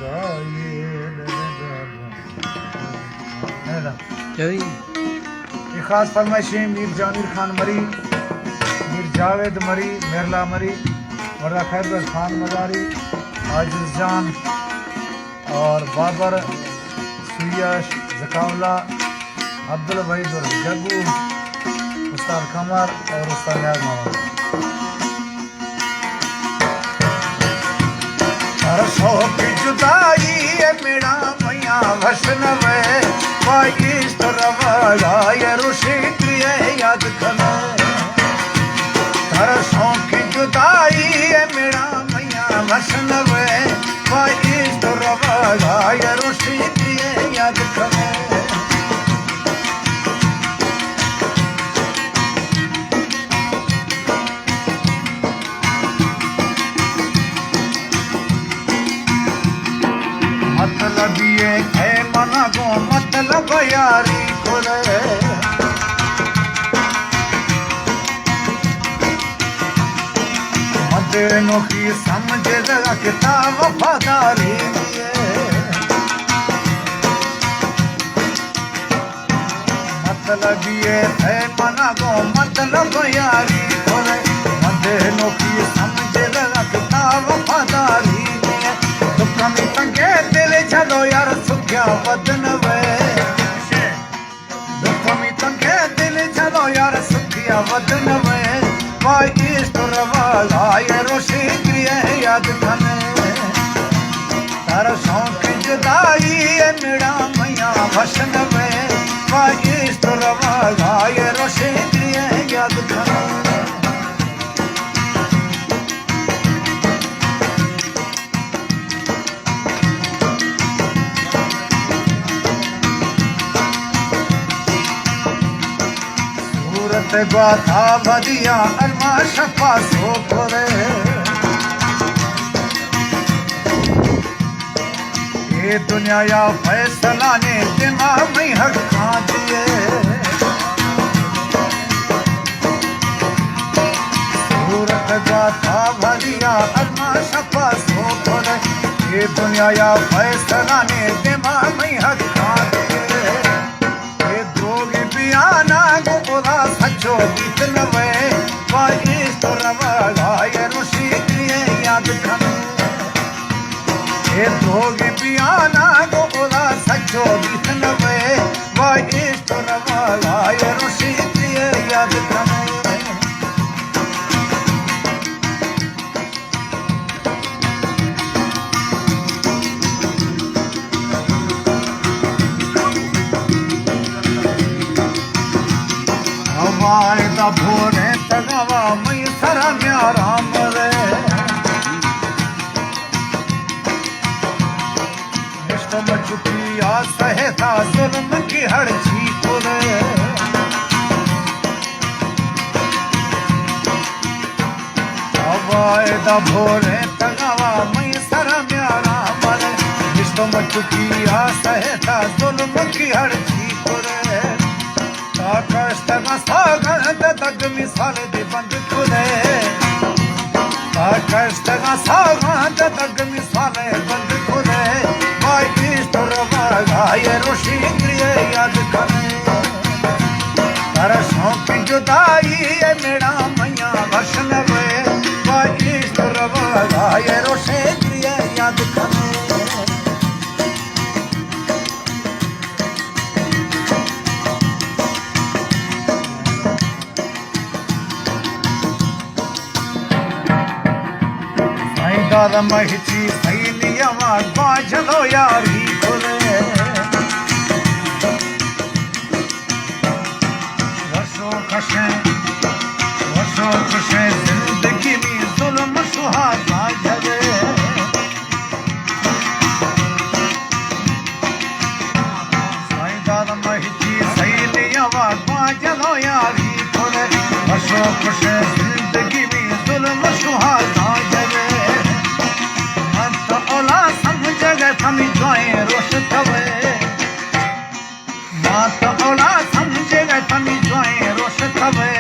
اے خاص فرمائشیں میر جہانگیر خان مری، میر جاوید مری، میرلا مری، وردا خیر بخش خان مزاری، عاجز جان اور بابر، سویش، زکاولا، عبدالوحید اور جگو، استاد قمر اور استاد نیاز محمد۔ ہر شوق جدائی میڑا میاں وش نوے، پاگیش تو روا گائے روشی تریے یاد کھنے۔ ہر شوق جدائی میڑا میاں وش نوے، پاگیش تو روا گائے روشی تریے یاد کھنے۔ مطلب یہ ہے منا گو مطلب یاری کرے۔ مدے نوخی سمجھ لگا کہ تا وفاداری ہے۔ مطلب یہ ہے منا گو مطلب یاری کرے، مدے نوخی سمجھ لگتا وفاداری نے۔ دکمی تنگے دل جھلو یار سکھیا ودن وے، دکمی تنگے دل جھلو یار سکھیا ودن وے، پاگیش تو روا گائے روشی گریے یاد کھنے۔ تر شوق جدائی میڑا میاں وش نوے، پاگیش تو روا گائے روشی گریے یاد کھنے۔ صورت گواتا ودیا ارما شپا سو کرے۔ اے دنیا یا فیصلہ نے دماغ میں حقاں دیے۔ صورت گواتا ودیا ارما شپا سو کرے۔ اے دنیا یا فیصلہ نے دماغ میں حقاں دیے۔ اے دروگیں بیانا گوں خدا سچو بیت نوے، پاگیش تو روا گائے روشی گریے یاد کھنے۔ اے دروگیں بیانا گوں خدا سچو بیت نوے، پاگیش تو روا گائے روشی گریے یاد کھنے۔ ہوائے دا بھورے تگوا مئی سرا میارا مرے۔ نشتم چکی آ سہتا ظلم کی ہڑچی کرے۔ ہوائے دا بھورے تگوا مئی سرا میارا مرے۔ نشتم چکی آ سہتا ظلم کی ہڑچی کرے۔ تا کشتگاں ساغاں دگ مثال دی بند کھلے۔ تا کشتگاں ساغاں دگ مثال بند کھلے۔ پاگیش تو روا گائے روشی گریے یاد کھنے۔ تر شوق جدائی میڑا میاں وش نوے۔ پاگیش تو روا گائے روشی گریے یاد کھنے۔ سائیں دادا مہچی سہیلی آواز باجلو یاری کھلے۔ وشو کشیں، وشو کشیں زندگی میں ظلم سہا باجلے۔ سائیں دادا مہچی سہیلی آواز باجلو یاری کھلے۔ وشو کشیں زندگی میں ظلم سہا باجلے۔ من تو اولا سمجھ گئے تمی جوائیں روش توے۔ مات اولا سمجھے گئے تمی جوائیں روش تھوے۔